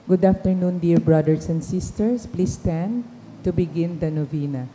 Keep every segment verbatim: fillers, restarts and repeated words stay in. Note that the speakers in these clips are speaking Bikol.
Good afternoon, dear brothers and sisters. Please stand to begin the novena.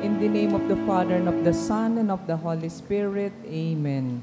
In the name of the Father, and of the Son, and of the Holy Spirit. Amen.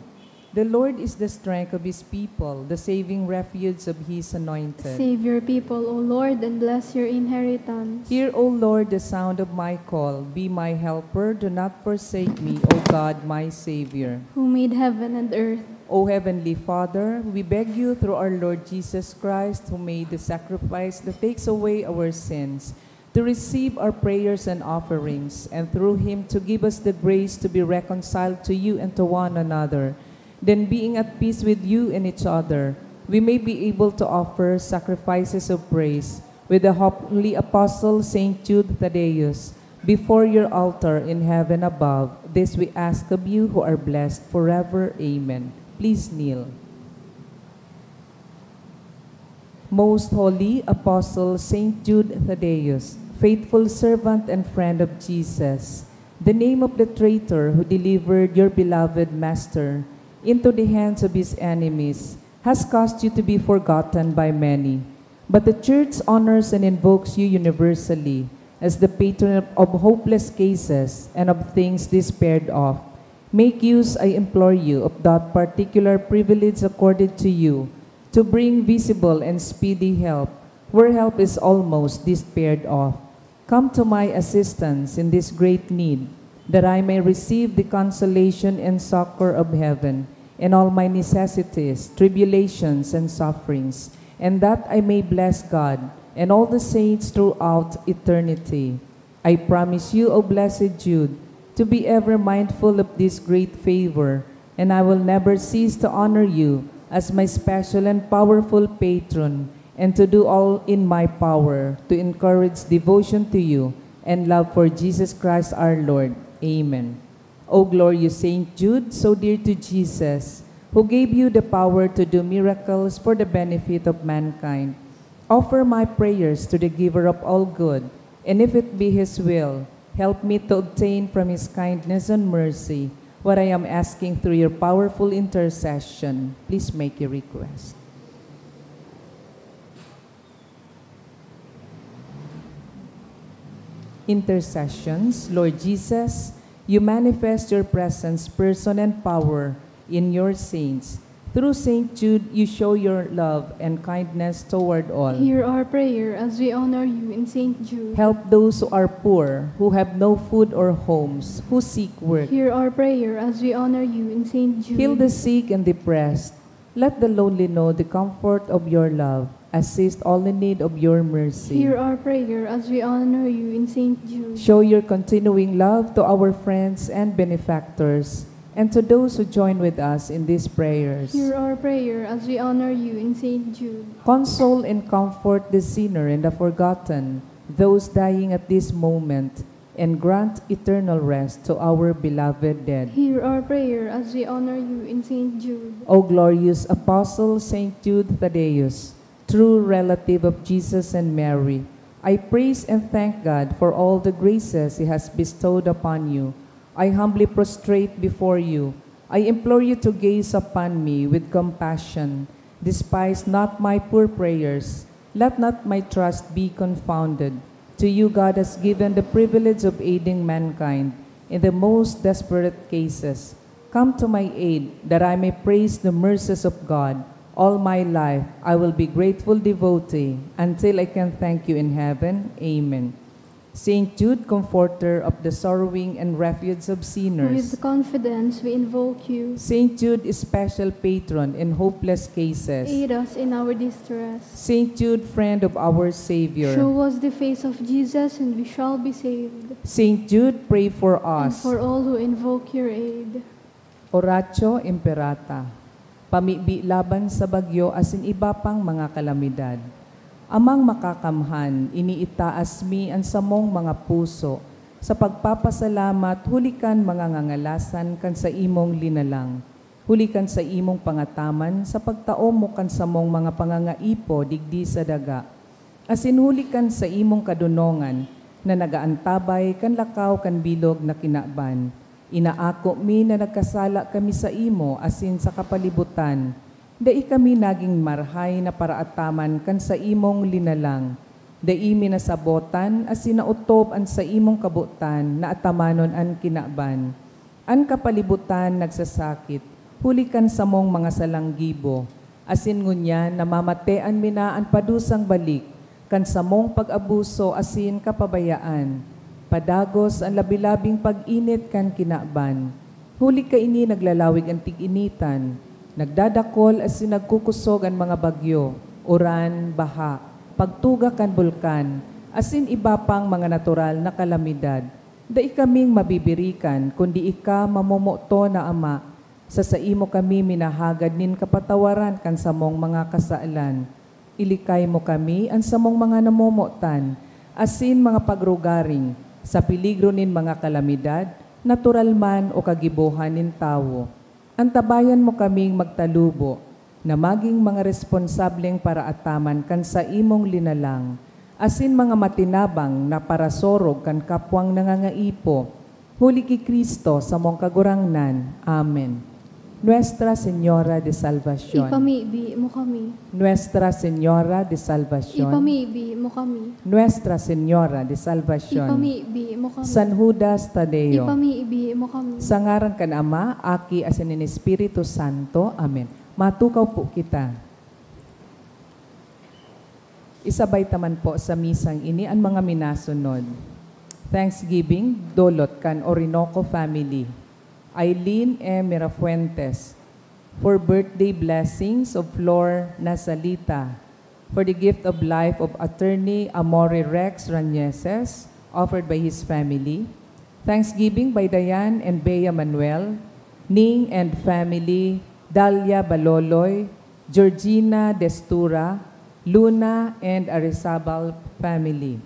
The Lord is the strength of his people, the saving refuge of his anointed. Save your people, O Lord, and bless your inheritance. Hear, O Lord, the sound of my call. Be my helper. Do not forsake me, O God, my Savior. Who made heaven and earth. O Heavenly Father, we beg you through our Lord Jesus Christ, who made the sacrifice that takes away our sins, to receive our prayers and offerings, and through him to give us the grace to be reconciled to you and to one another. Then, being at peace with you and each other, we may be able to offer sacrifices of praise with the holy apostle Saint Jude Thaddeus before your altar in heaven above. This we ask of you who are blessed forever. Amen. Please kneel. Most Holy Apostle Saint Jude Thaddeus, faithful servant and friend of Jesus, the name of the traitor who delivered your beloved Master into the hands of his enemies has caused you to be forgotten by many. But the Church honors and invokes you universally as the patron of hopeless cases and of things despaired of. Make use, I implore you, of that particular privilege accorded to you to bring visible and speedy help where help is almost despaired of. Come to my assistance in this great need, that I may receive the consolation and succor of heaven in all my necessities, tribulations, and sufferings, and that I may bless God and all the saints throughout eternity. I promise you, O blessed Jude, to be ever mindful of this great favor, and I will never cease to honor you as my special and powerful patron, and to do all in my power to encourage devotion to you and love for Jesus Christ our Lord. Amen. O glorious Saint Jude, so dear to Jesus, who gave you the power to do miracles for the benefit of mankind, offer my prayers to the Giver of all good, and if it be His will, help me to obtain from His kindness and mercy what I am asking through your powerful intercession. Please make your request. Intercessions. Lord Jesus, you manifest your presence, person, and power in your saints Through Saint Jude, you show your love and kindness toward all. Hear our prayer as we honor you in Saint Jude. Help those who are poor, who have no food or homes, who seek work. Hear our prayer as we honor you in Saint Jude. Heal the sick and depressed. Let the lonely know the comfort of your love. Assist all in need of your mercy. Hear our prayer as we honor you in Saint Jude. Show your continuing love to our friends and benefactors, and to those who join with us in these prayers. Hear our prayer as we honor you in Saint Jude. Console and comfort the sinner and the forgotten, those dying at this moment, and grant eternal rest to our beloved dead. Hear our prayer as we honor you in Saint Jude. O glorious Apostle Saint Jude Thaddeus, true relative of Jesus and Mary, I praise and thank God for all the graces He has bestowed upon you. I humbly prostrate before you. I implore you to gaze upon me with compassion. Despise not my poor prayers. Let not my trust be confounded. To you God has given the privilege of aiding mankind in the most desperate cases. Come to my aid, that I may praise the mercies of God. All my life, I will be grateful devotee until I can thank you in heaven. Amen. Saint Jude, comforter of the sorrowing and refuge of sinners. With confidence we invoke you. Saint Jude, special patron in hopeless cases. Aid us in our distress. Saint Jude, friend of our Savior. Show us the face of Jesus and we shall be saved. Saint Jude, pray for And us. For all who invoke your aid. Oratio Imperata. Pamibi laban sa bagyo asin iba pang mga kalamidad. Amang makakamhan, iniitaas mi an samong mga puso sa pagpapasalamat huli kan mga ngangalasan kan saimong linalang, huli kan saimong pangataman sa pagtaom mo kan samong mga pangangaipo digdi sa daga, asin huli kan saimong kadonongan na nagaantabay kan lakaw kan bilog na kinaban. Inaako mi na nagkasala kami saimo asin sa kapalibutan. Dai kami nagin marahay na paraataman kan saimong linalang. Dai mi nasabotan asin naotob an saimong kabotan na atamanon an kinaban. An kapalibutan nagsasakit huli kan samong mga salang gibo, asin ngunyan namamatean mi na an padusang balik kan samong pag-abuso asin kapabayaan. Padagos an labi-labing pag-init kan kinaban. Huli kaini naglalawig an tig-initan, nagdadakol asin nagkukosog an mga bagyo, uran, baha, pagtuga kan bulkan, asin iba pang mga natural na kalamidad. Dai kaming mabibirikan kundi ika, mamomoton na Ama. Sa saimo kami minahagad nin kapatawaran kan samong mga kasalan. Ilikay mo kami, an samong mga namomotan, asin mga pagrugaring, sa peligro nin mga kalamidad, natural man o kagibohan nin tawo. Antabayan mo kaming magtalubo, na magin mga responsableng paraataman kan saimong linalang, asin mga matinabang na parasorog kan kapwang nangangaipo, huli ki Cristo, samong Kagurangnan. Amen. Nuestra Señora de Salvacion. Ipamibi mo kami. Nuestra Señora de Salvacion. Ipamibi mo kami. Nuestra Señora de Salvacion. Ipamibi mo kami. San Judas Tadeo. Ipamibi mo kami. Sa ngaran kan Ama, Aki, asin nin Espiritu Santo. Amen. Matukaw po kita. Isabay ta man po sa misang ini an mga minasunod. Thanksgiving, dolot kan Orinoco family. Eileen M. Mirafuentes, for birthday blessings of Flor Nasalita, for the gift of life of Attorney Amore Rex Rañeses, offered by his family. Thanksgiving by Diane and Bea Manuel, Ning and family, Dalia Baloloy, Georgina Destura, Luna and Arizabal family.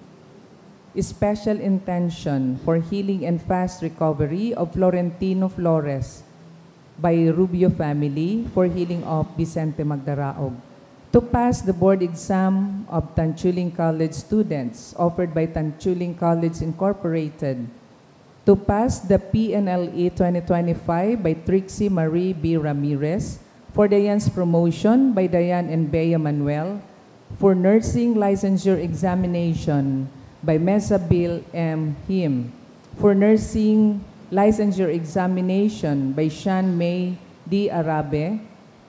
Special intention for healing and fast recovery of Florentino Flores by Rubio family, for healing of Vicente Magdaraog. To pass the board exam of Tanchuling College students, offered by Tanchuling College Incorporated. To pass the P N L E twenty twenty-five by Trixie Marie B. Ramirez, for Diane's promotion by Diane and Bea Manuel, for nursing licensure examination by Mesabel M. Him, for nursing licensure examination by Shan May D. Arabe,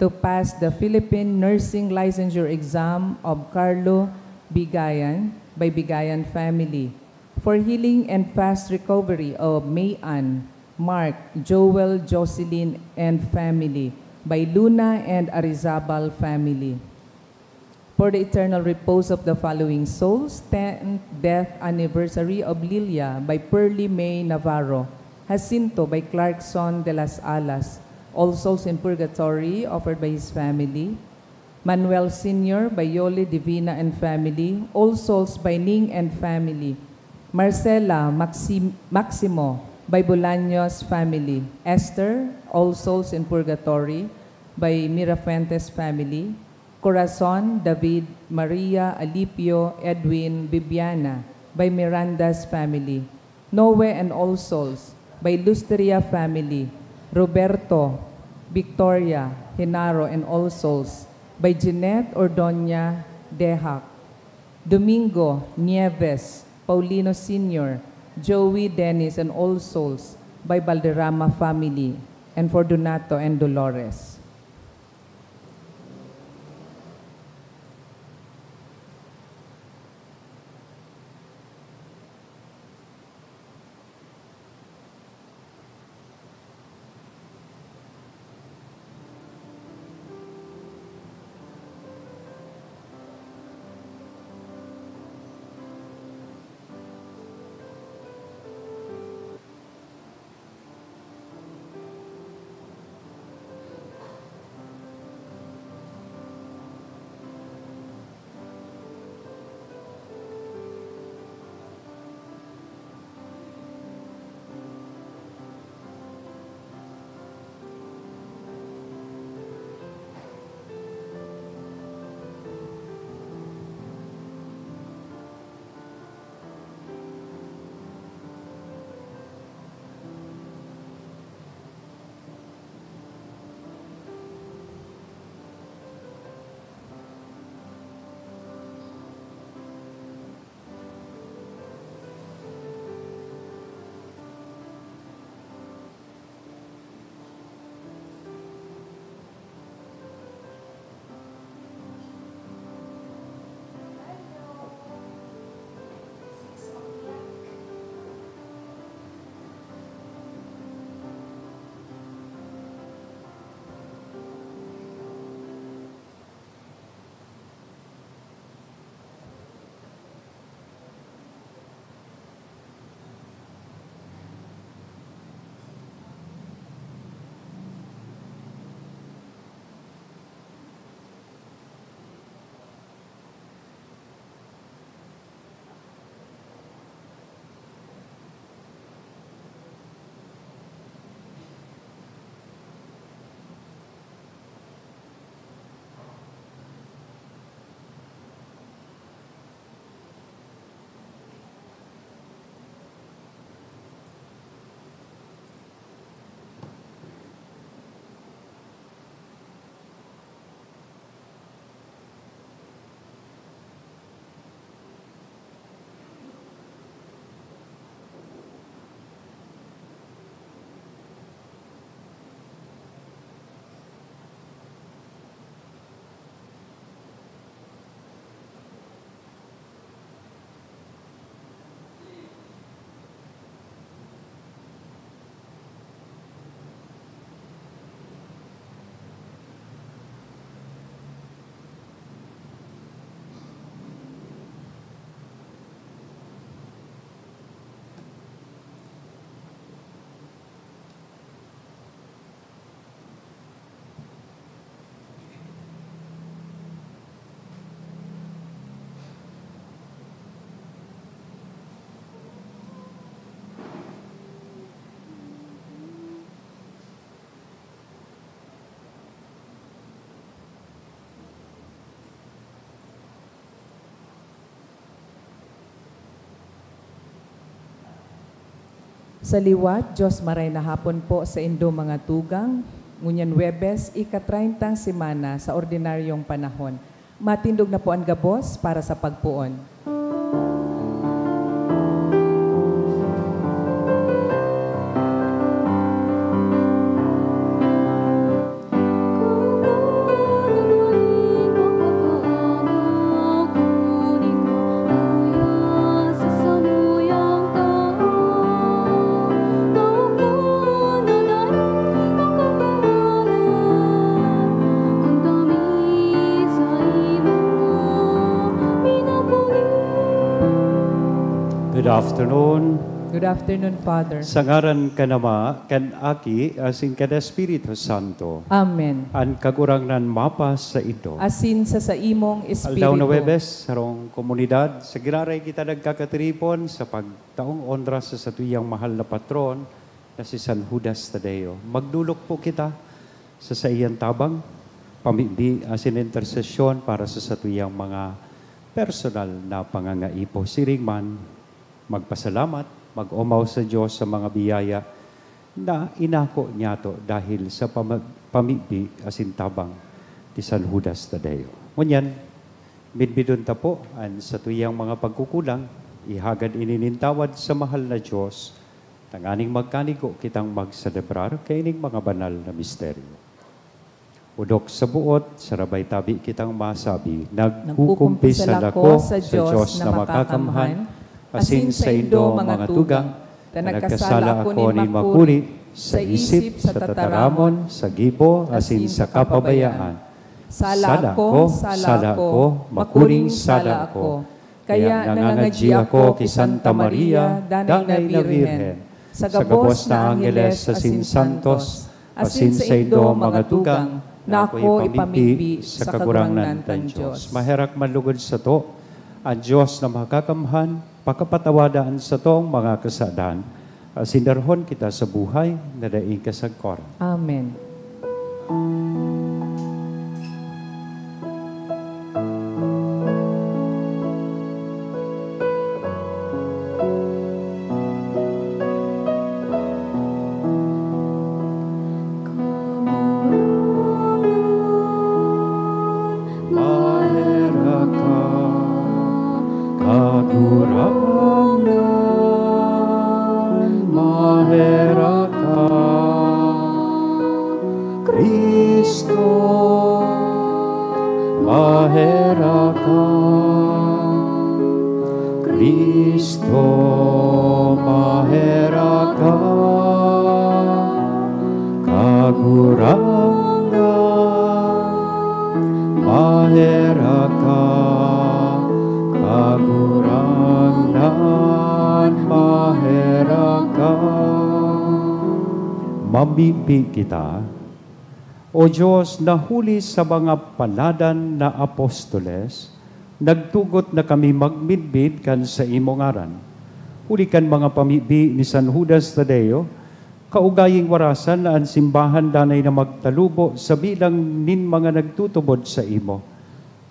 to pass the Philippine Nursing Licensure Exam of Carlo Bigayan by Bigayan family. For healing and fast recovery of May Ann, Mark, Joel, Jocelyn, and family by Luna and Arizabal family. For the eternal repose of the following souls, tenth death anniversary of Lilia by Pearly May Navarro, Jacinto by Clarkson de las Alas, All Souls in Purgatory offered by his family, Manuel Senior by Yoli Divina and family, All Souls by Ning and family, Marcela Maxim- Maximo by Bolaños family, Esther, All Souls in Purgatory by Mirafuentes family, Corazon, David, Maria, Alipio, Edwin, Bibiana, by Miranda's family, Noe and All Souls, by Lusteria family, Roberto, Victoria, Genaro and All Souls, by Jeanette Ordoña Dehak, Domingo, Nieves, Paulino Senior, Joey, Dennis and All Souls, by Valderrama family, and for Donato and Dolores. Sa liwat, Diyos maray na hapon po sa indo mga tugang. Ngunyan Huwebes, ika-treyntang semana sa ordinaryong panahon. Matindog na po an gabos para sa pagpoon. Afternoon. Good afternoon, Father. Sa ngaran kan Ama, kan Aki, asin kan Espiritu Santo. Amen. An Kagurangnan mapasaindo. Asin sa saimong espiritu. Aldaw na Huwebes, sarong komunidad, sa giraray kita nagkakatiripon sa pagtaong onra sa satuyang mahal na patron na si San Judas Tadeo. Magdulok po kita sa saiyang tabang, pamibi asin intersesyon para sa satuyang mga personal na pangangaipo. Siring man, magpasalamat, mag-omaw sa Dios sa mga biyaya na inako niyato dahil sa pama-, pamibi asin tabang ni San Judas Tadeo. Ngunyan, midbidon ta po an satuyang mga pagkukulang, ihagad ini nin tawad sa mahal na Dios, tanganing magkanigo kitang magselebrar kaining mga banal na misteryo. Odok sa buot, sarabay tabi kitang masabi, nagkukumpisal ako sa Dios na makakamhan, asin saindo, mga tugang, ta nagkasala ako nin makuri, sa isip, sa tataramon, sa gibo, asin sa kapabayaan. Sala ako, sala ako, makuring sala ako. Kaya nangangadyi ako ki Santa Maria, danay na Birhen, sa gabos na angheles asin santos, asin saindo, mga tugang, na ako ipamibi sa Kagurangnan kan Dios. Maherak man lugod sato an Dios na makakamhan, pakapatawada an satong mga kasadan, asin darhon kita sa buhay na daing kasagkoran. Amen. Maherak ka, Kagurangnan, maherak ka, Cristo, maherak ka, Cristo, maherak ka, Kagurangnan, maherak ka, Kagurangnan, maherak ka. Mamibi kita. O Dios, na huli sa mga paladan na apostoles, nagtugot na kami magmidbid kan saimo ngaran. Huli kan mga pamibi ni San Judas Tadeo, kaugaying warasan na an simbahan danay na magtalubo sa bilang nin mga nagtutubod saimo.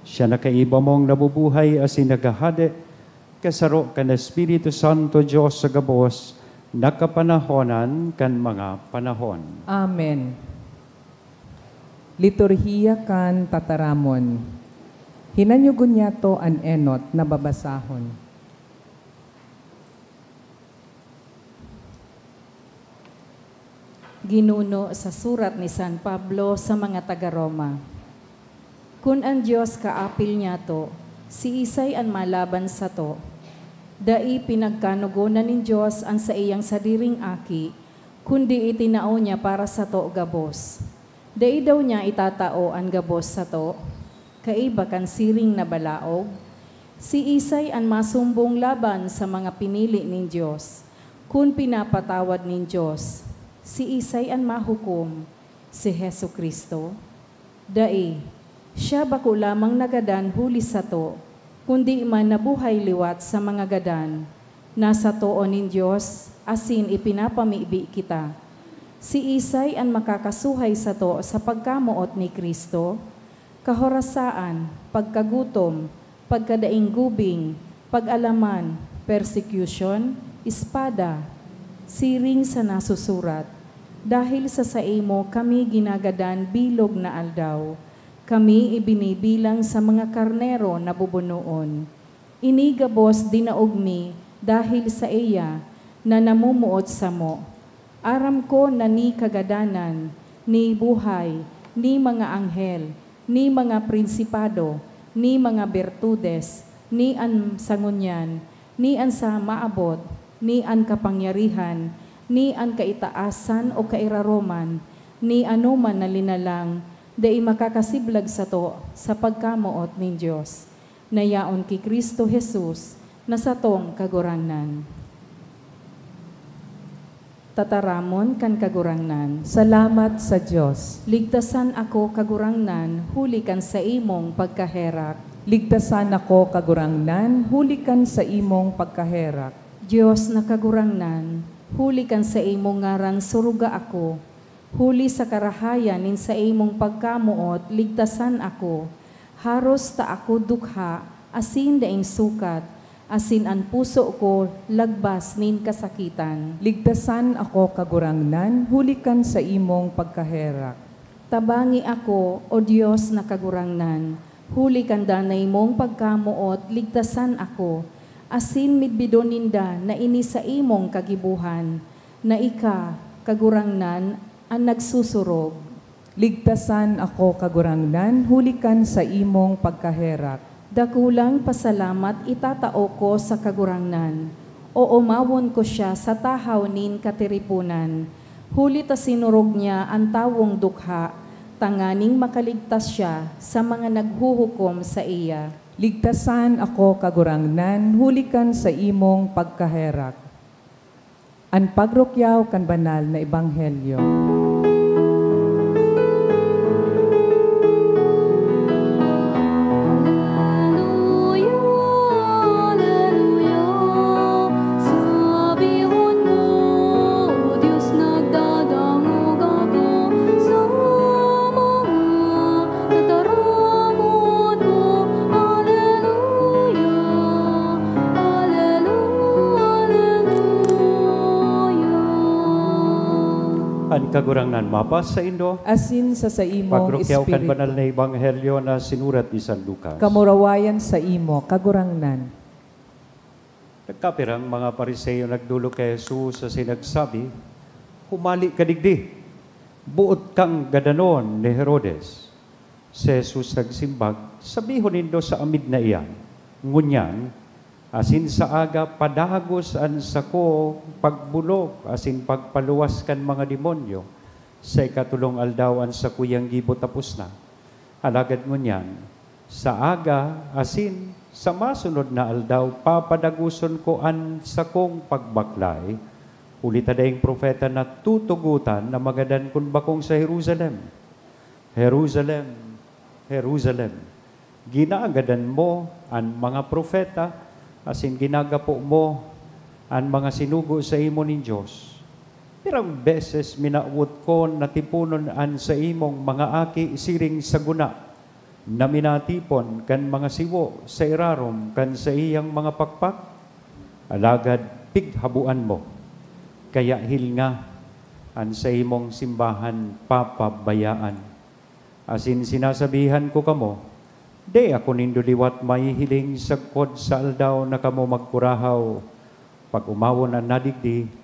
Siya na kaiba mong nabubuhay asin naghahade, kasaro kan Espiritu Santo, Dios sa gabos na kapanahonan kan mga panahon. Amen. Liturhiya kan Tataramon. Hinanyogon niyato an enot na babasahon. Ginuno sa surat ni San Pablo sa mga taga-Roma. Kun an Dios kaapil niyato, siisay an malaban sato? Dai pinagkanugonan nin Dios an saiyang sadiring Aki, kundi itinao niya para sato gabos. Dai daw niya itatao an gabos sato? Kaiba kan siring na balaog? Siisay an masumbong laban sa mga pinili nin Dios? Kun pinapatawad nin Dios, siisay an mahukom? Si Jesu-Cristo? Dai. Siya bako lamang nagadan huli sato, kundi man nabuhay liwat sa mga gadan. Nasa too nin Dios, asin ipinapamibi kita. Siisay an makakasuhay sato sa pagkamoot ni Cristo? Kahorasaan, pagkagutom, pagkadaing gubing, pag-alaman, persecution, espada. Siring sa nasusurat, "Dahil sa saimo kami ginagadan bilog na aldaw, kami ibinibilang sa mga karnero na bubunoon." Ini gabos dinaog mi dahil saiya na namomoot samo. Aram ko na ni kagadanan, ni buhay, ni mga anghel, ni mga prinsipado, ni mga bertudes, ni an sa ngunyan, ni an sa maabot, ni an kapangyarihan, ni an kaitaasan o kairaroman, ni anoman na linalang, dai makakasiblag sato sa pagkamoot nin Dios, na yaon ki Cristo Jesus, na satong Kagurangnan. Tataramon kan Kagurangnan. Salamat sa Dios. Ligtasan ako, Kagurangnan, huli kan saimong pagkaherak. Ligtasan ako, Kagurangnan, huli kan saimong pagkaherak. Dios na Kagurangnan, huli kan saimong ngaran suruga ako. Huli sa karahayan nin saimong pagkamoot, ligtasan ako. Haros ta ako dukha asin daing sukat, asin an puso ko lagbas nin kasakitan. Ligtasan ako, Kagurangnan, huli kan saimong pagkaherak. Tabangi ako, O Dios na Kagurangnan, huli kan danay mong pagkamoot, ligtasan ako, asin midbidon ninda na ini saimong kagibohan, na ika, Kagurangnan, an nagsusurog. Ligtasan ako, Kagurangnan, huli kan saimong pagkaherak. Dakulang pasalamat itatao ko sa Kagurangnan. Oomawon ko siya sa tahaw nin katiriponan, huli ta sinurog niya an tawong dukha, tanganing makaligtas siya sa mga naghuhukom saiya. Ligtasan ako, Kagurangnan, huli kan saimong pagkaherak. An pagrukyaw kan banal na ebanghelyo. Aleluya, aleluya, sabihon mo, O Dios, nagdadangog ako sa mga tataramon mo. Aleluya, aleluya, aleluya. An Kagurangnan mapasaindo. Asin sa saimong Pagrukyaw kan espiritu. Banal na Ebanghelyo na sinurat ni San Lucas. Kamurawayan saimo, Kagurangnan. Nagkapirang mga Pariseo nagdolok ki Jesus asin nagsabi, "Humali ka digdi! Boot kang gadanon ni Herodes." Si Jesus nagsimbag, "Sabihon nindo sa amid na iyan, ngunyan, asin sa aga padagos an sakong pagbolog asin pagpaluwas kan mga demonyo, sa ikatolong aldaw an sakuyang gibo tapos na. Alagad ngunyan, sa aga asin sa masunod na aldaw, papadagoson ko an sakong pagbaklay, huli ta daing propeta na tutugotan na magadan kun bakong sa Jerusalem. Jerusalem, Jerusalem, ginagadan mo an mga propeta asin ginagapo mo an mga sinugo saimo nin Dios. Pirang beses minawot ko na tiponon an saimong mga aki siring sa guna na minatipon kan mga siwo sa irarom kan saiyang mga pakpak? Alagad pighaboan mo, kaya hilnga an saimong simbahan papabayaan. Asin sinasabihan ko kamo, dai ako nindo liwat mahihiling sagkod sa aldaw na kamo magkurahaw, pag-omawon an nadigdi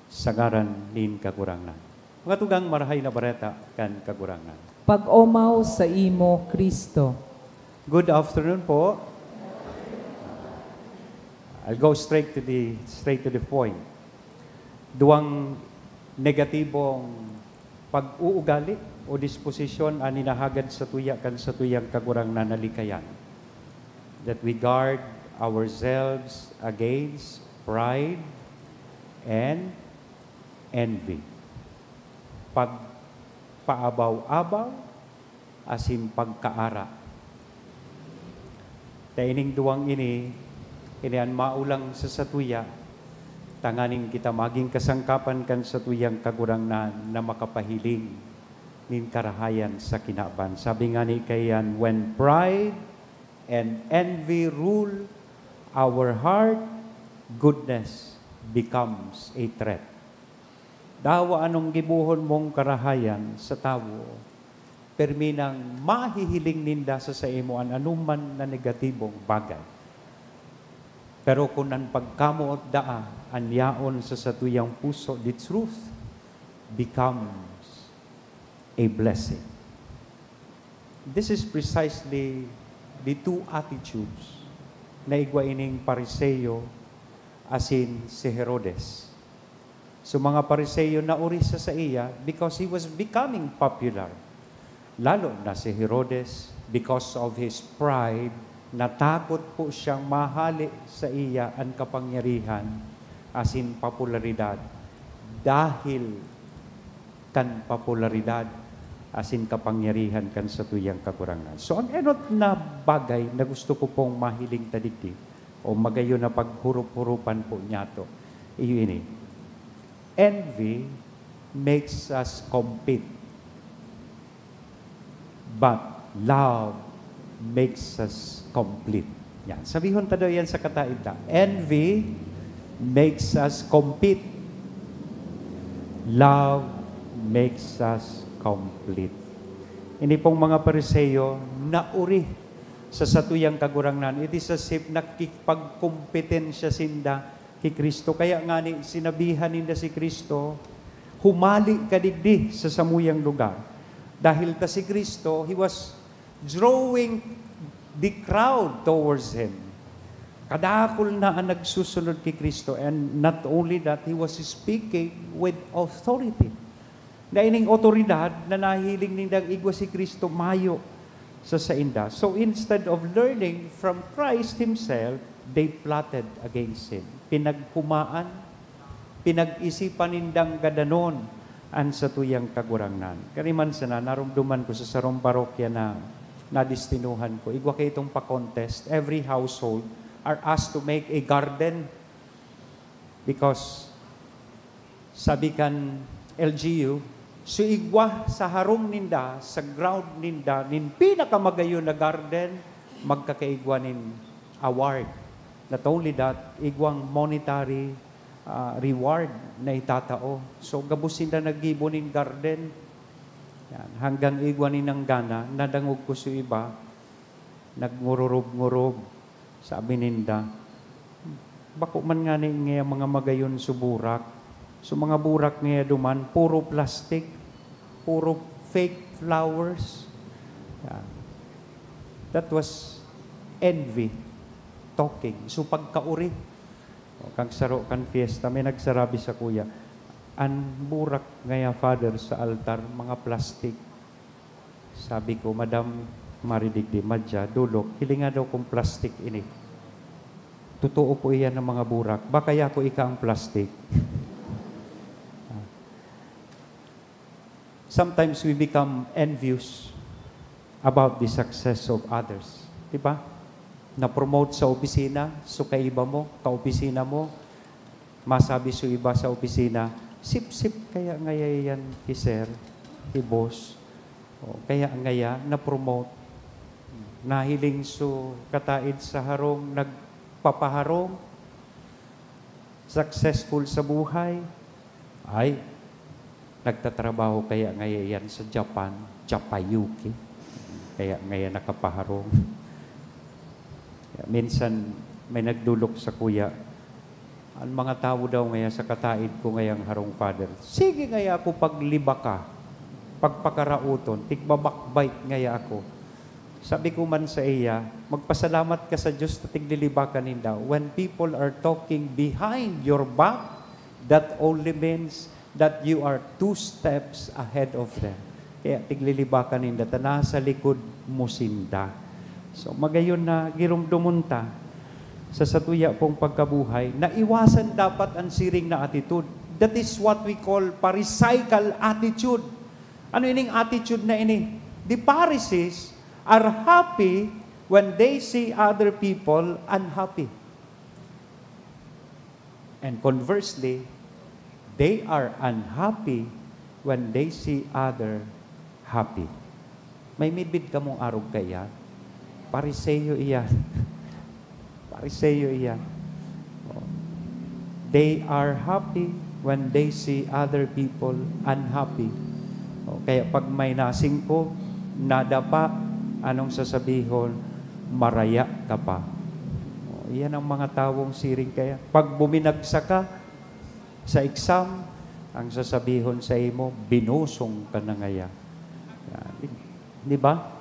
sa ngaran nin Kagurangnan." Mga tugang, Marahay na Bareta kan Kagurangnan. Pag-omaw saimo, Cristo. Good afternoon po. I'll go straight to the, straight to the point. Duwang negatibong pag-uugali o disposisyon an hinahagad satuya kan satuyang Kagurangnan na likayan, that we guard ourselves against pride and envy. Pagpaabaw-abaw asin pagkaara. Ta ining duwang ini, ini an maulang sa satuya, tanganing kita magin kasangkapan kan satuyang Kagurangnan na makapahiling nin karahayan sa kinaban. Sabi ngani kaiyan, "When pride and envy rule our heart, goodness becomes a threat." Dawa anong gibohon mong karahayan sa tawo, permi nang mahihiling ninda sa saimo an anoman na negatibong bagay. Pero kun an pagkamoot daa an yaon sa satuyang puso, the truth becomes a blessing. This is precisely the two attitudes na igwa ining Pariseo asin si Herodes. So, mga Pariseo naori sa saiya because he was becoming popular. Lalo na si Herodes, because of his pride, natakot po siyang mahale saiya an kapangyarihan asin popularidad. dahil kan popularidad asin kapangyarihan kan satuyang Kagurangnan. So, ang enot na bagay na gusto ko pong mahiling ta digdi, o magayon na paghurup-hurupan po niyato, iyo ini. Envy makes us compete, but love makes us complete. Yan. Sabihon ta daw yan sa kataed ta. Envy makes us compete. Love makes us complete. Ini pong mga Pariseo nauri sa satuyang Kagurangnan. It is as if nakikipagkompetensya sinda ki Cristo. Kaya ngani, sinabihan ninda si Cristo, "Humali ka digdi sa samuyang lugar." Dahil ta si Cristo, he was drawing the crowd towards him. Kadakul na ang nagsusunod ki Cristo, and not only that, he was speaking with authority. Na ining otoridad na nahiling nindang igwa si Cristo mayo sa sainda. So, instead of learning from Christ himself, they plotted against him. Pinaghumaan, pinag-isipan nindang gadanon an satuyang Kagurangnan. Kani man sana, naromdoman ko sa sarong parokya na nadestinuhan ko, igwa kaitong pa-contest. Every household are asked to make a garden because, sabi kan L G U, so igwa sa harong ninda, sa ground ninda, nin pinakamagayon na garden, magkakaigwa nin award. Not only that, igwang monetary, ah, reward na itatao. So, gabos sinda naggibo nin garden. Yan. Hanggang igwa nin nanggana, nadangog ko sa iba, nagngururub-ngurub. Sabi ninda, "Bako man ngani ngaya mga magayon so burak. So mga burak ngaya duman, puro plastic, puro fake flowers." Yan. That was envy talking. So, pagkauri. O, kan saro kan fiesta, may nagsarabi sakuya, "An burak ngaya, Father, sa altar, mga plastic." Sabi ko, "Madam, Mari Digdi, madya, dolok, hilinga daw kung plastic ini." "Totoo po iyan na mga burak. Baka ako ika ang plastic." Sometimes we become envious about the success of others. Di ba? Na-promote sa opisina, so kaiba mo, kaopisina mo, masabi so iba sa opisina, "Sip-sip kaya ngaya yan ki sir, ki boss. O, kaya ngaya na-promote." Nahiling so kataed sa harong, nagpapaharong, successful sa buhay. Ay, nagtatrabaho kaya ngaya yan sa Japan, Japayuki. Kaya ngaya nakapaharong. Minsan, may nagdolok sakuya, "An mga tawo daw ngaya sa kataed ko ngayang harong, Father, sige ngaya ako paglibaka, pagpakarauton, tigba-backbite ngaya ako." Sabi ko man sa iya, "Magpasalamat ka sa Diyos na tiglilibakan ninda." When people are talking behind your back, that only means that you are two steps ahead of them. Kaya tiglilibakan ninda ta nasa likod mo sinda. So, magayon na giromdomon ta sa satuya pong pagkabuhay na iwasan dapat an siring na attitude. That is what we call Pharisaical attitude. Ano ining attitude na ini? The Pharisees are happy when they see other people unhappy. And conversely, they are unhappy when they see other happy. May midbid kamong arog kaiyan? Pariseo iyan. Pariseo iyan. Oh. They are happy when they see other people unhappy. Oh, kaya pag may nasingko, nadapa, anong sasabihon? "Maraya ka pa." Oh, iyan ang mga tawong siring kaya. Pag buminagsak ka sa exam, ang sasabihon sa imo, "Binusong ka na ngaya." Yan. Di ba?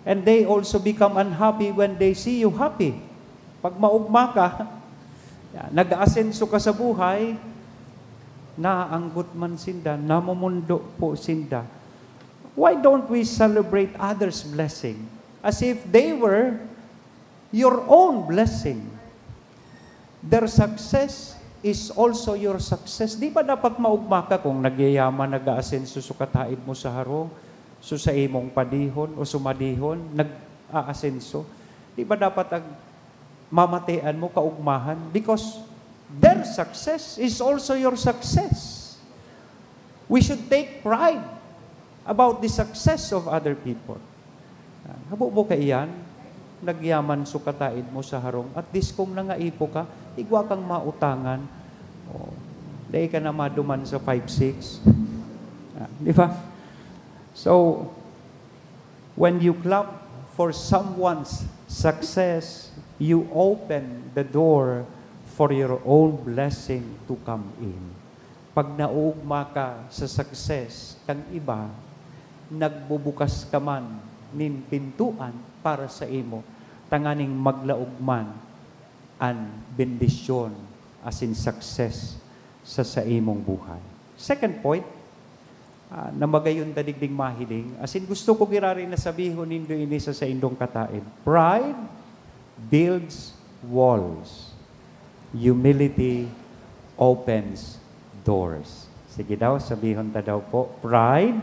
And they also become unhappy when they see you happy. Pag maugma ka, yan, nag-aasenso ka sa buhay, naaanggot man sinda, namumundo po sinda. Why don't we celebrate others' blessing as if they were your own blessing? Their success is also your success. Di ba dapat maugma ka kung nagyayaman, nag-aasenso so kataed mo sa harong, so sa imong padihon o sumadihon, nag-aasenso? Di ba dapat ang mamatean mo, kaugmahan? Because their success is also your success. We should take pride about the success of other people. Ah, habo mo kaiyan, nagyaman so kataed mo sa harong. At least kung nangaipo ka, igwa kang mautangan. Oh, dai ka na maduman sa five six. Ah, di ba? So, when you clap for someone's success, you open the door for your own blessing to come in. Pag naugma ka sa success kan iba, nagbubukas ka man nin pintuan para sa imo, tanganing maglaog man an bendisyon asin success sa saimong buhay. Second point, ah, na magayon ta digding mahiling, asin gusto ko giraray na sabihon nindo ini sa saindong kataed. Pride builds walls. Humility opens doors. Sige daw, sabihon ta daw po. Pride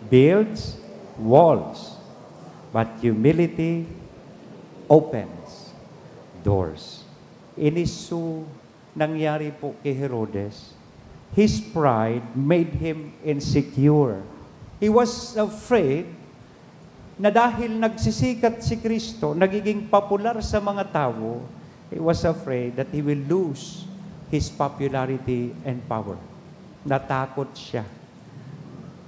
builds walls, but humility opens doors. Ini su nangyari po kay Herodes. His pride made him insecure. He was afraid na dahil nagsisikat si Kristo, nagiging popular sa mga tawo, he was afraid that he will lose his popularity and power. Natakot siya.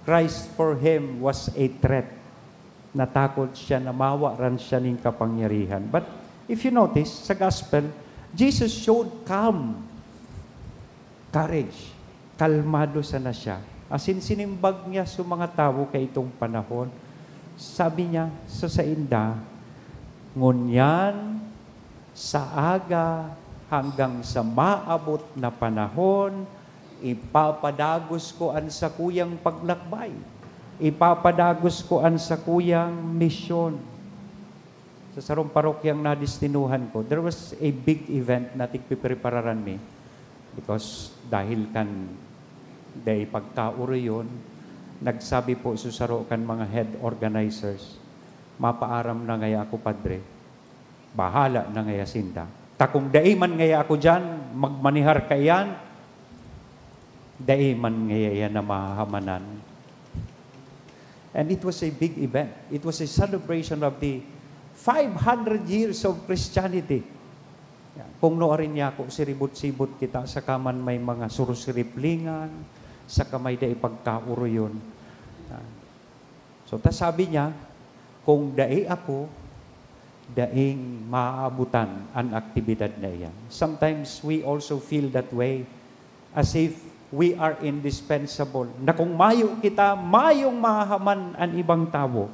Christ for him was a threat. Natakot siya na mawaran siya nin kapangyarihan. But if you notice, sa gospel, Jesus showed calm, courage. Kalmado sana siya. Asin sinimbag niya sa mga tawo kaitong panahon. Sabi niya sa sainda, "Ngunyan, sa aga hanggang sa maabot na panahon, ipapadagos ko an sakuyang paglakbay. Ipapadagos ko an sakuyang misyon." Sa sarong parokyang nadestinuhan ko, there was a big event na tigpiprepararan mi. Because dahil kan dai pagkaoroyon, nagsabi po sa saro kan mga head organizers, "Mapaaram na ngaya ako, Padre. Bahala na ngaya sinda. Ta kung dai man ngaya ako diyan, magmanihar kaiyan, dai man ngaya iyan na mahahamanan." And it was a big event. It was a celebration of the five hundred years of Christianity. Yan. Kung nuarin niya ako, siribot-sibot kita, saka man may mga surusiriplingan, saka may dai pagkaoroyon. Yan. So, ta sabi niya, "Kung dai ako, daing maaabutan an aktibidad na iyan." Sometimes we also feel that way, as if we are indispensable, na kung mayo kita, mayong mahahaman an ibang tawo,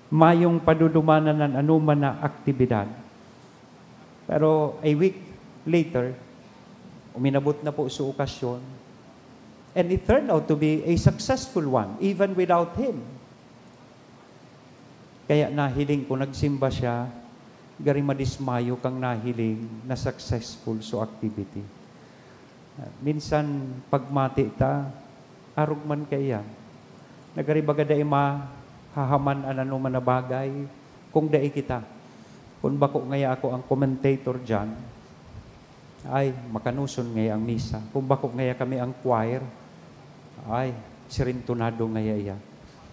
mayong padudumanan an anoman na aktibidad. Pero a week later, uminabot na po sa okasyon, and it turned out to be a successful one, even without him. Kaya nahiling ko, nagsimba siya, gari madismayo kang nahiling na successful so activity. Minsan, pagmati ta, arog man kaiyan. Nagari baga dai mahahaman an anoman na bagay, kung dai kita. Kung bako ngaya ako ang commentator diyan, ay, makanoson ngaya ang misa. Kung bako ngaya kami ang choir, ay, sirintonado ngaya iya.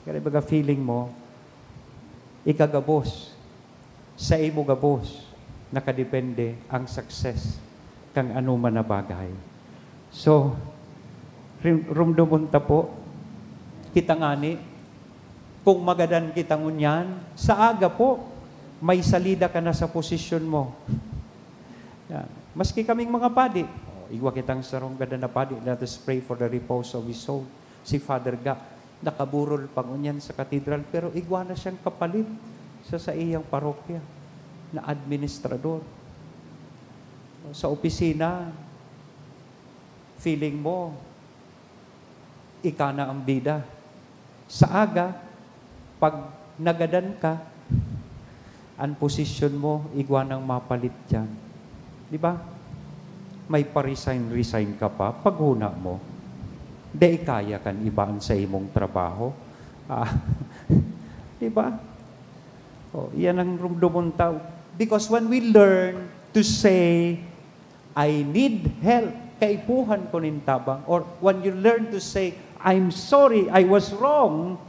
Kaya baga feeling mo, ika gabos, sa imo gabos, nakadepende ang success kang anoman na bagay. So, rim-, rumdomon ta po, kita ngani, kung magadan kita ngunyan, sa aga po, may salida ka na sa posisyon mo. Yan. Maski kaming mga padi, oh, igwa kitang sarong gadan na padi, let us pray for the repose of his soul. Si Father Ga, nakaburol pa ngunyan sa katedral, pero igwa na siyang kapalit sa saiyang parokya na administrador. Sa opisina, feeling mo, ika na ang bida. Sa aga, pag nagadan ka, ang posisyon mo, igwa nang mapalit diyan. Di ba? May pa-resign-resign ka pa, paghona mo, dai kaya kan iba an saimong trabaho. Ah, di ba? Oh, iyan ang rumdomon ta. Because when we learn to say, "I need help," kaipuhan ko nin tabang, or when you learn to say, "I'm sorry, I was wrong,"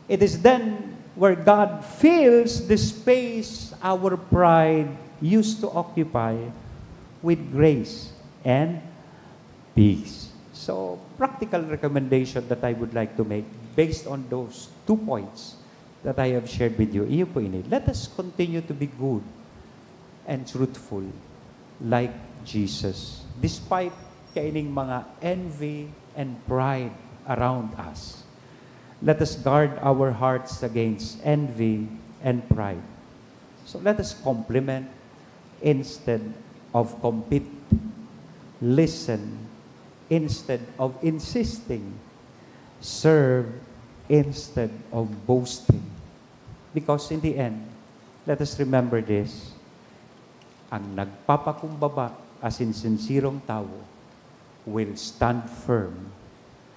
it is then where God fills the space our pride used to occupy with grace and peace. So, practical recommendation that I would like to make based on those two points that I have shared with you, iyo po ini. Let us continue to be good and truthful like Jesus, despite kaining mga envy and pride around us. Let us guard our hearts against envy and pride. So let us compliment instead of compete. Listen instead of insisting. Serve instead of boasting. Because in the end, let us remember this, ang nagpapakumbaba asin sinserong tawo will stand firm,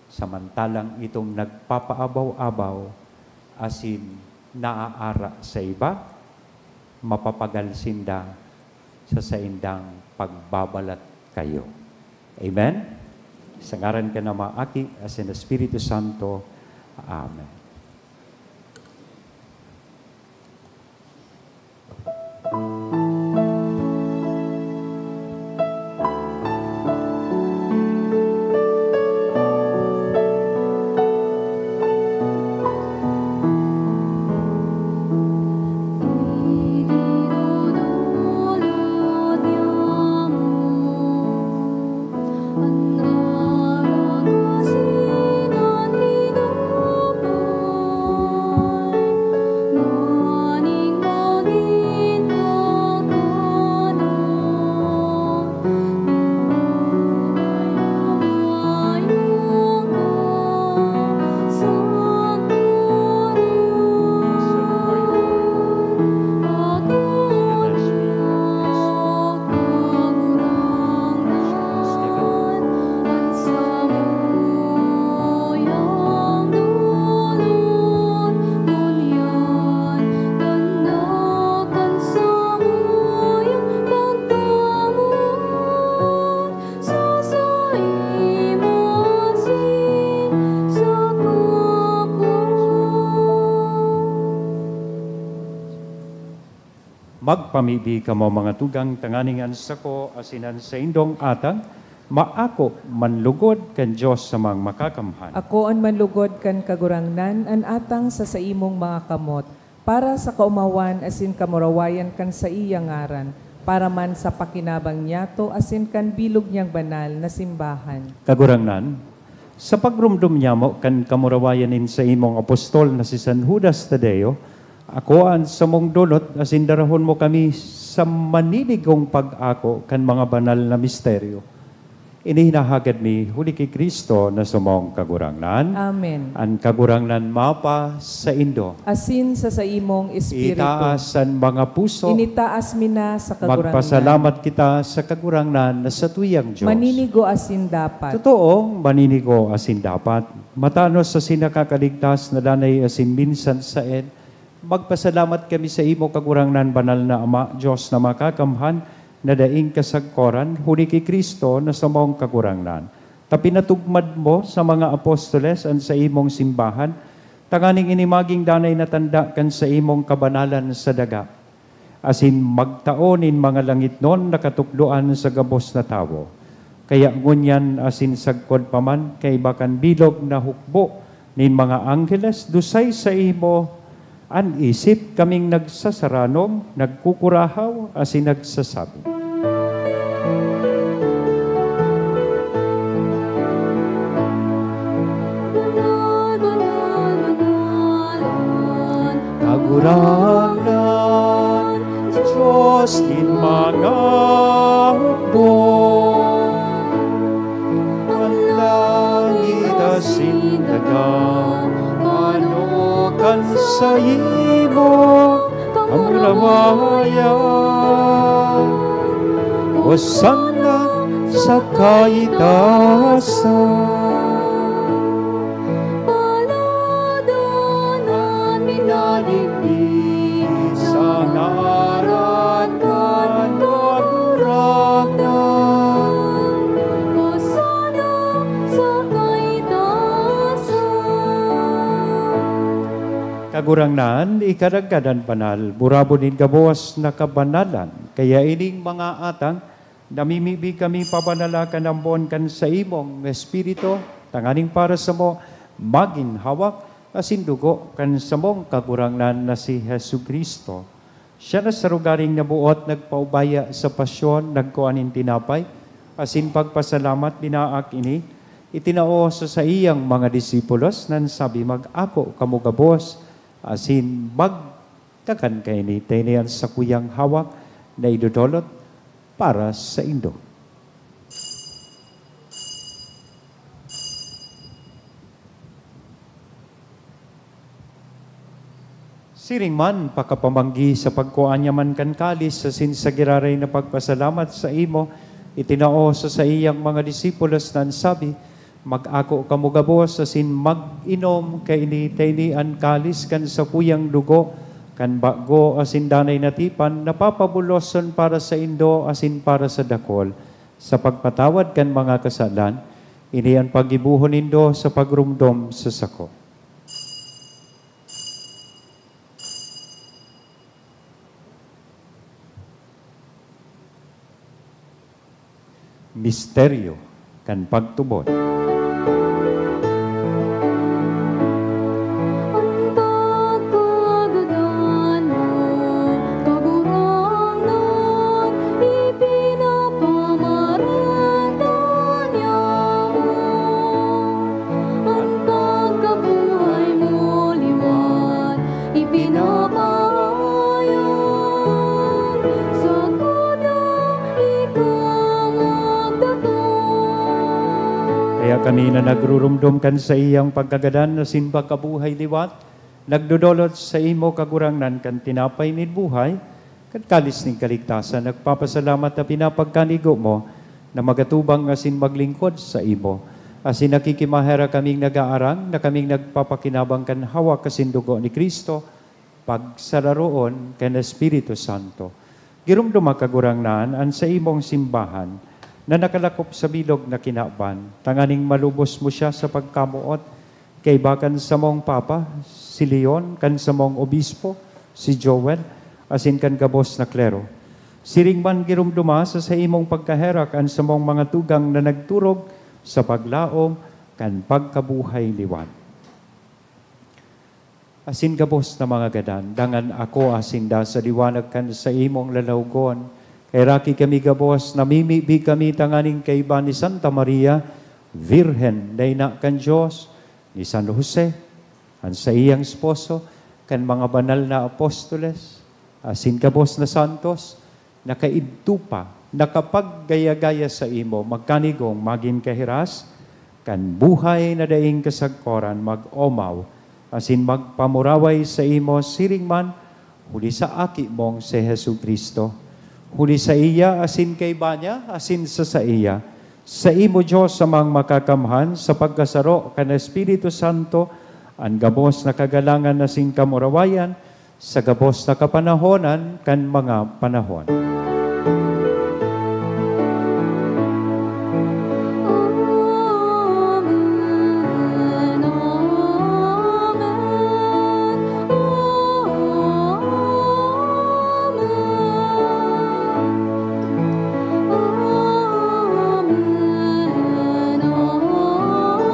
samantalang itong nagpapaabaw-abaw asin naaara sa iba, mapapagal sinda sa saindang pagbabalat kayo. Amen? Sa ngaran kan Ama, Aki, asin Espiritu Santo. Amen. Magpamibi kamo, mga tugang, tanganing an sako asin an saindong atang maako manlugod kan Dios na Makakamhan. Ako an manlugod kan Kagurangnan, an atang sa saimong mga kamot, para sa kaomawan asin kamurawayan kan saiyang ngaran, para man sa pakinabang niyato asin kan bilog niyang banal na simbahan. Kagurangnan, sa pagromdom nyamo kan kamurawayan nin saimong apostol na si San Judas Tadeo, akoa an samong donot asin darahon mo kami sa maninigong pag-ako kan mga banal na misteryo. Ini hinahagad mi huli ki Cristo na samong Kagurangnan. Amen. An Kagurangnan mapasaindo. Asin sa saimong espiritu. Itaas an mga puso. Initaas mi na sa Kagurangnan. Magpasalamat kita sa Kagurangnan na satuyang Dios. Maninigo asin dapat. Totoong maninigo asin dapat. Matanos asin nakakaligtas na danay asin minsan saen, magpasalamat kami saimo, Kagurangnan, Banal na Ama, Dios na Makakamhan, na daing kasagkoran, huli ki Cristo na samong Kagurangnan, ta pinatugmad mo sa mga apostoles an saimong simbahan, tanganing ini magin danay na tanda kan saimong kabanalan sa daga, asin magtao nin mga langitnon na katukdoan sa gabos na tawo. Kaya ngunyan asin sagkod pa man, kaiba kan bilog na hukbo nin mga angheles, dusay saimo an isip, kaming nagsasaranom, nagkukurahaw, asin nagsasabi, Kagurangnan, Dios nin mga hukbo, an langit asin daga, manokan saimo kamurawayan. Hosanna sa kaitasan. Paladan an minadigdi sa ngaran kan Kagurangnan. Hosana sa kaitasan. Kagurangnan, ika nanggad an banal, burabod nin gabos na kabanalan. Kaya ining mga atang, namimibi kami pabanala kan ambon kan saimong Espiritu, tanganing para samo magin hawak asin dugo kan samong Kagurangnan na si Jesu-Cristo. Siya na sa rogaring naboot nagpaubaya sa pasyon, nagkua nin tinapay, asin pagpasalamat, binaak ini, itinao sa saiyang mga disipulos, nan sabi, "Mag-ako kamo gabos, asin magkakan kaini. Ta ini an sakuyang hawak na idodolot para saindo." Siring man, pakapamanggi sa pagkua niya man kan kalis, asin sa giraray na pagpasalamat saimo, itinao sa saiyang mga disipulos, nan sabi, "Mag-ako kamo gabos asin mag-inom kaini, ta ini an kalis kan sakuyang dugo kan bago asin danay na tipan, na papabuloson para saindo asin para sa dakul, sa pagpatawad kan mga kasalan. Ini an paggibohon nindo sa pagromdom sa sako." Misteryo kan pagtubod. An pagkagadan mo, Kagurangnan, ipinapamaragkan niamo. An pagkabuhay mo liwat, ipinapahayag, sagkod na ika magdatong. Kaya kami na nagruromdom kan saiyang pagkagadan asin pagkabuhay liwat, nagdodolot saimo, Kagurangnan, kan tinapay nin buhay, kan kalis nin kaligtasan, nagpapasalamat ta pinapagkanigo mo na magatubang asin maglingkod saimo. Asin nakikimaherak kaming nag-aarang na kaming nagpapakinabang kan hawak asin dugo ni Cristo, pagsararoon kan Espiritu Santo. Giromdoma, Kagurangnan, an saimong simbahan na nakalakop sa bilog na kinaban, tanganing malubos mo siya sa pagkamoot, kaiba kan samong Papa, si Leon, kan samong Obispo, si Joel, asin kan gabos na klero. Siring man, giromdoma sa saimong pagkaherak an samong mga tugang na nagturog sa paglaom kan pagkabuhay liwat. Asin gabos na mga gadan, dangan ako asin da sa liwanag kan saimong lalawgon. Kaheraki kami gabos, namimibi kami tanganing kaiba ni Santa Maria, Birhen na ina kan Dios, ni San Jose, an saiyang esposo, kan mga banal na apostoles, asin gabos na santos, nakaidto pa, nakapaggaya-gaya saimo, magkanigong magin kahiras kan buhay na daing kasagkoran, mag-omaw asin magpamuraway saimo siring man huli sa Aki mong si Jesu-Cristo. Huli saiya asin kaiba niya asin sa saiya, saimo, Dios Amang Makakamhan, sa pagkasaro kan Espiritu Santo, an gabos na kagalangan asin kamurawayan, sa gabos na kapanahonan kan mga panahon. Amen, amen, amen.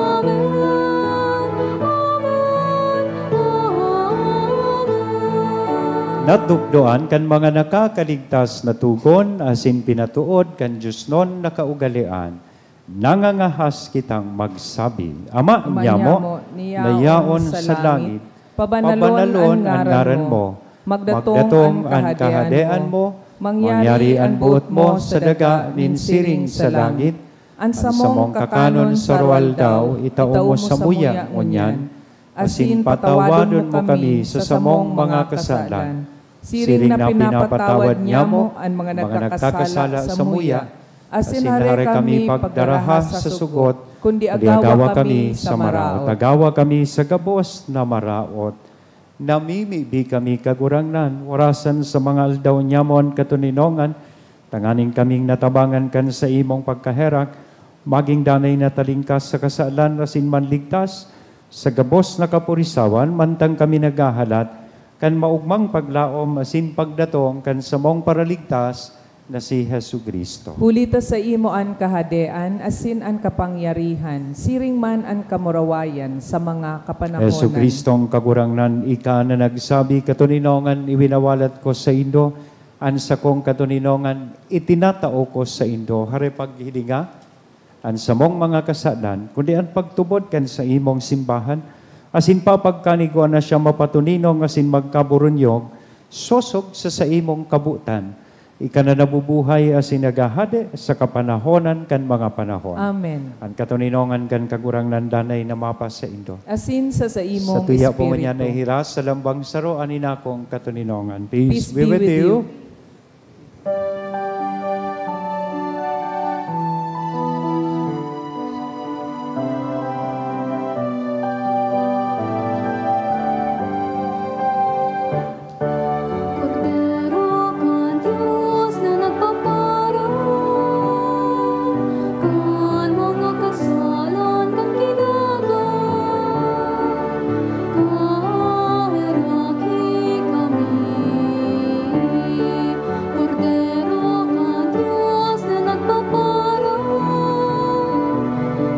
Amen, amen, amen. Natukdoan kan mga nakakaligtas na togon asin pinatood kan diosnon na kaugalean, nangangahas kitang magsabi, Ama, Ama nyamo, nyamo, na yaon sa langit, pabanalon an ngaran mo, magdatong an kahadean mo, mangyari an boot mo sa daga nin siring sa langit. An samong kakanon sa aroaldaw, itao mo samuya ngunyan, asin patawadon mo kami sa samong mga kasalan, siring na pinapatawad nyamo an mga nagkakasala samuya, Asin hare kami pagdaraha sa sugot, kundi agawa kami sa maraot. Agawa kami sa gabos na maraot. Namimibi kami, Kagurangnan, orasan sa mga aldaw nyamon katoninongan, tanganing kaming natabangan kan saimong pagkaherak, magin danay na talingkas sa kasalan asin manligtas sa gabos na kapurisawan, mantang kami naghahalat kan maogmang paglaom asin pagdatong kan samong Paraligtas na si Jesu-Cristo. Huli ta saimo an kahadean asin an kapangyarihan, siring man an kamurawayan sa mga kapanahonan. Jesu-Cristong Kagurangnan, ika na nagsabi, "Katoninongan iwinawalat ko saindo, an sakong katoninongan itinatao ko saindo." Hare paghilinga an samong mga kasalan, kundi an pagtubod kan saimong simbahan, asin papagkanigwa na siya mapatoninong asin magkaburunyog, sosog sa saimong kabotan. Ika na nabubuhay asin naghahade sa kapanahonan kan mga panahon. Amen. An katoninongan kan Kagurangnan danay na mapasaindo. Asin sa saimong Sa tuya po ngunyan espiritu. Nahihiras sa lambang saro an inakong katoninongan. Peace Peace be be with with you. You. Kordero kan Dios na nagpapara kan mga kasalan kan kinaban, kaheraki kami. Kordero kan Dios na nagpapara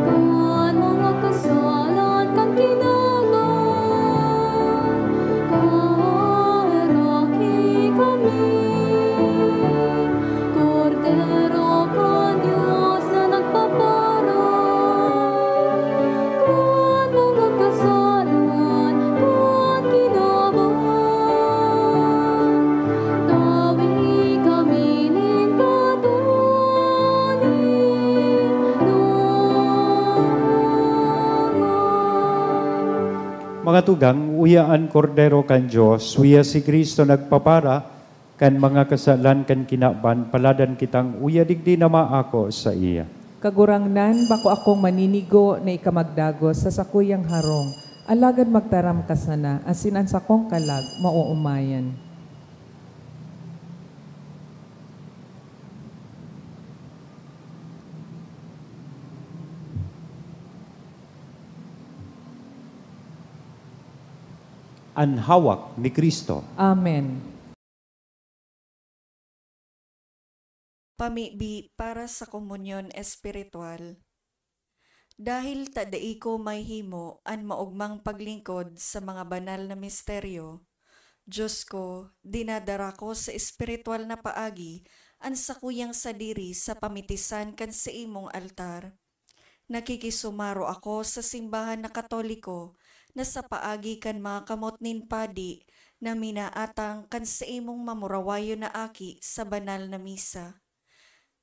kan mga kasalan kan kinaban, kaheraki kami. Kordero kan Dios na nagpapara kan mga kasalan kan kinaban, tawi kami nin katoninongan. Mga tugang, uya an Kordero kan Dios, uya si Cristo nagpapara kan mga kasalan kan kinaban, paladan kitang uya digdi na maako saiya. Kagurangnan, bako akong maninigo na ika magdagos sa sakuyang harong, alagad magtaram ka sana, asin an sakong kalag maoomayan. An hawak ni Cristo. Amen. Pamibi para sa komunyon espiritual. Dahil ta dai ko mahihimo an maogmang paglingkod sa mga banal na misteryo, Dios ko, dinadara ko sa espiritual na paagi an sakuyang sadiri sa pamitisan kan saimong altar. Nakikisumaro ako sa simbahan na Katoliko na sa paagi kan mga kamot nin padi na minaatang kan saimong mamurawayon na aki sa banal na misa.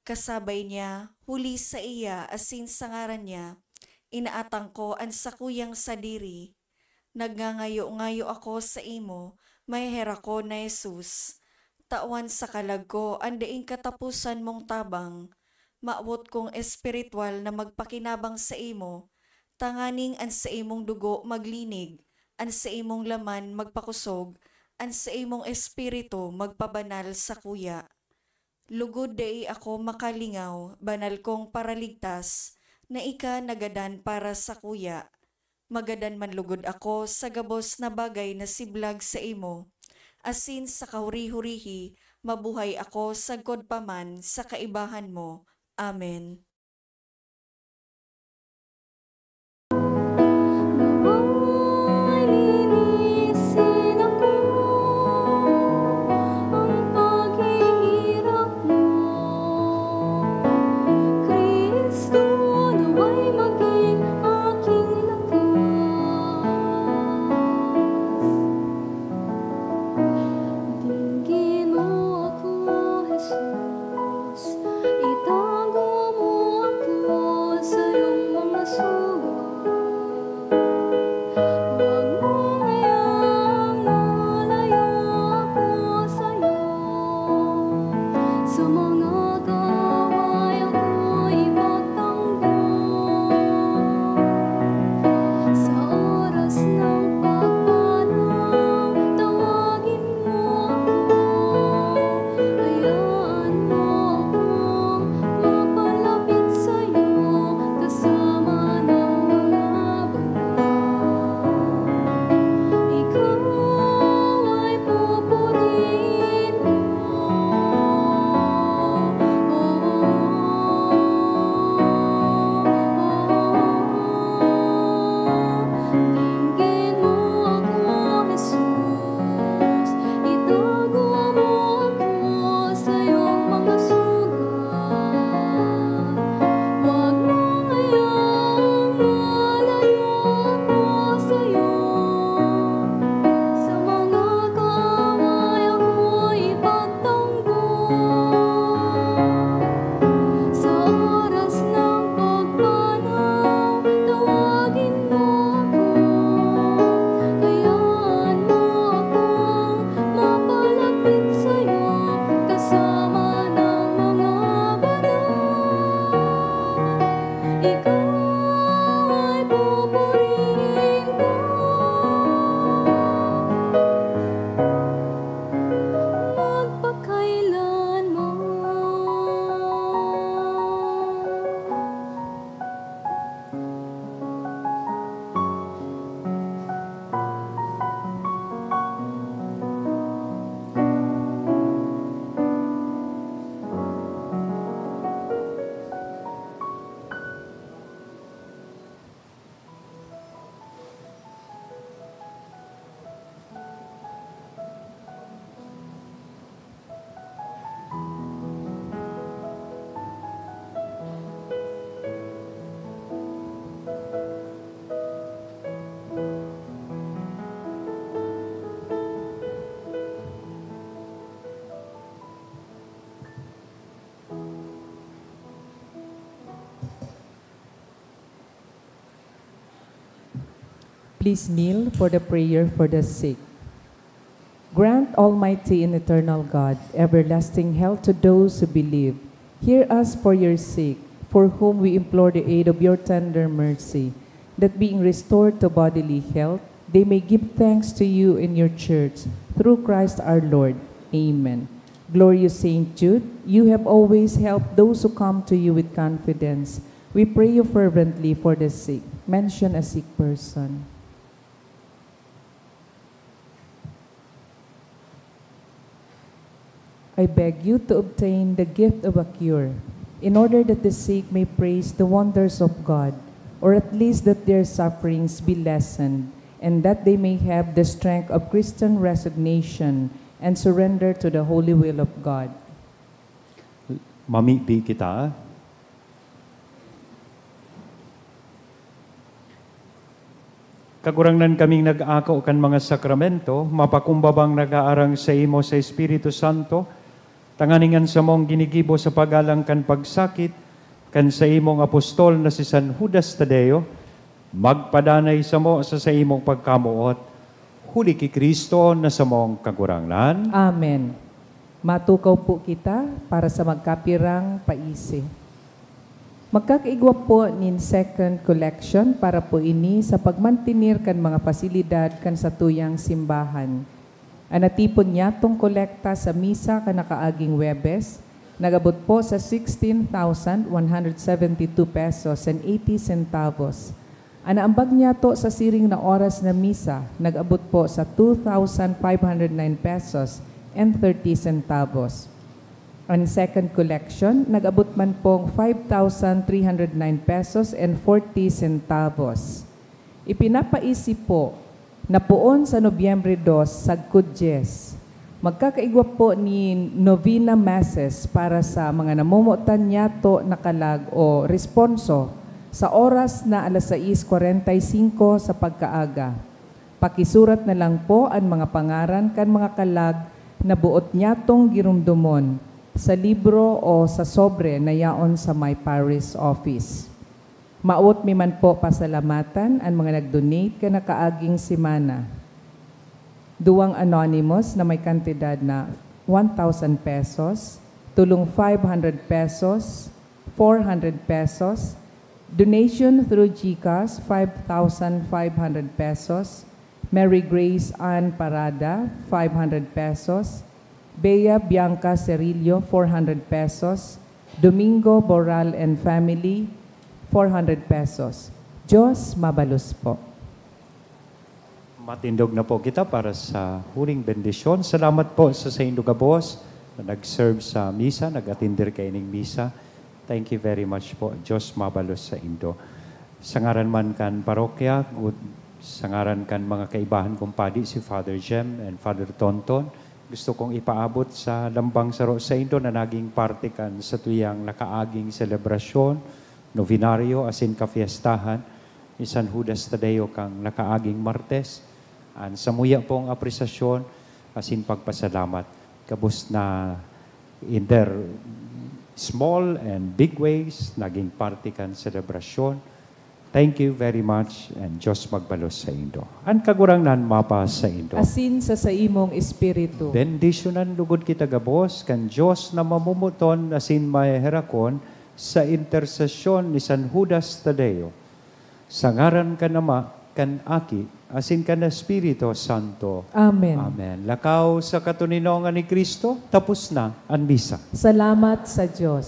Kasabay niya, huli saiya asin sa ngaran niya, inaatang ko an sakuyang sadiri. Nagngangayo-ngayo ako saimo, maheherakon na Jesus. Tawan sa kalag ko an daing kataposan mong tabang. Mawot kong espiritual na magpakinabang saimo, tanganing an saimong dugo maglinig, an saimong laman magpakosog, an saimong espiritu magpabanal sakuya. Lugod dai ako makalingaw, banal kong Paraligtas, na ika nagadan para sakuya. Magadan man lugod ako sa gabos na bagay na siblag saimo, asin sa kahuri-hurihi mabuhay ako sagkod pa man sa kaibahan mo. Amen. Naway linisin ako ang paghihirap mo, Cristo, naway magin aking lakas. Dinggin mo ako, Jesus, itago mo Please kneel for the prayer for the sick. Grant, Almighty and eternal God, everlasting health to those who believe. Hear us for your sake, for whom we implore the aid of your tender mercy, that being restored to bodily health, they may give thanks to you in your church, through Christ our Lord. Amen. Glorious Saint Jude, you have always helped those who come to you with confidence. We pray you fervently for the sick. Mention a sick person. I beg you to obtain the gift of a cure, in order that the sick may praise the wonders of God, or at least that their sufferings be lessened, and that they may have the strength of Christian resignation and surrender to the holy will of God. Mamibi kita. Kagurangnan, kaming nag-ako kan mga sakramento, mapakumbabang nag-aarang saimo sa Espiritu Santo, tanganing an samong ginigibo sa pagalang kan pagsakit kan saimong apostol na si San Judas Tadeo, magpadanay samo sa saimong pagkamoot, huli ki Cristo na samong Kagurangnan. Amen. Matukaw po kita para sa magkapirang paisi. Magkakaigwa po nin second collection para po ini sa pagmantenir kan mga pasilidad kan satuyang simbahan. An natipon nyatong kolekta sa misa kan nakaaging Huwebes, nag-abot po sa sixteen thousand one hundred seventy-two pesos and eighty centavos. An naambag nyato sa siring na oras na misa, nag-abot po sa two thousand five hundred nine pesos and thirty centavos. An second collection, nag-abot man pong five thousand three hundred nine pesos and forty centavos. Ipinapaisi po na poon sa Nobyembre dos, sagkod dyes, magkakaigwa po ni novena masses para sa mga namomotan nyato na kalag o responso sa oras na alas sais kwarenta y singko sa pagkaaga. Pakisurat na lang po an mga pangaran kan mga kalag na boot nyatong giromdomon sa libro o sa sobre na yaon sa may parish office. Mawot mi man po pasalamatan an mga nag-donate kan nakaaging semana. Duwang anonymous na may kantidad na one thousand pesos, tolong five hundred pesos, four hundred pesos, donation through GCash, five thousand five hundred pesos, Mary Grace Ann Parada, five hundred pesos, Bea Bianca Cerillo, four hundred pesos, Domingo Boral and family, four hundred pesos. Diyos mabalos po. Matindog na po kita para sa huling bendisyon. Salamat po sa saindo gabos na nag-serve sa misa, nag-atender kaining misa. Thank you very much po. Diyos mabalos saindo. Sa ngaran man kan parokya, gud-, sa ngaran kan mga kaibahan kong padi, si Father Jem and Father Tonton, gusto kong ipaabot sa lambang saro saindo na naging parte kan satuyang nakaaging selebrasyon, novenaryo, asin kafiestahan ni San Judas Tadeo kan nakaaging Martes, an samuya pong apresasyon asin pagpasalamat. Gabos na in their small and big ways, naging parte kan selebrasyon. Thank you very much, and Diyos magbalos saindo. An Kagurangnan mapasaindo. Asin sa saimong espiritu. Bendisyonan lugod kita gabos kan Diyos na mamumuton asin maheherakon sa intersesyon ni San Judas Tadeo. Sa ngaran kan Ama, kan Aki, asin kan Espiritu Santo. Amen. Amen. Lakaw sa katoninongan ni Cristo, tapos na an misa. Salamat sa Diyos.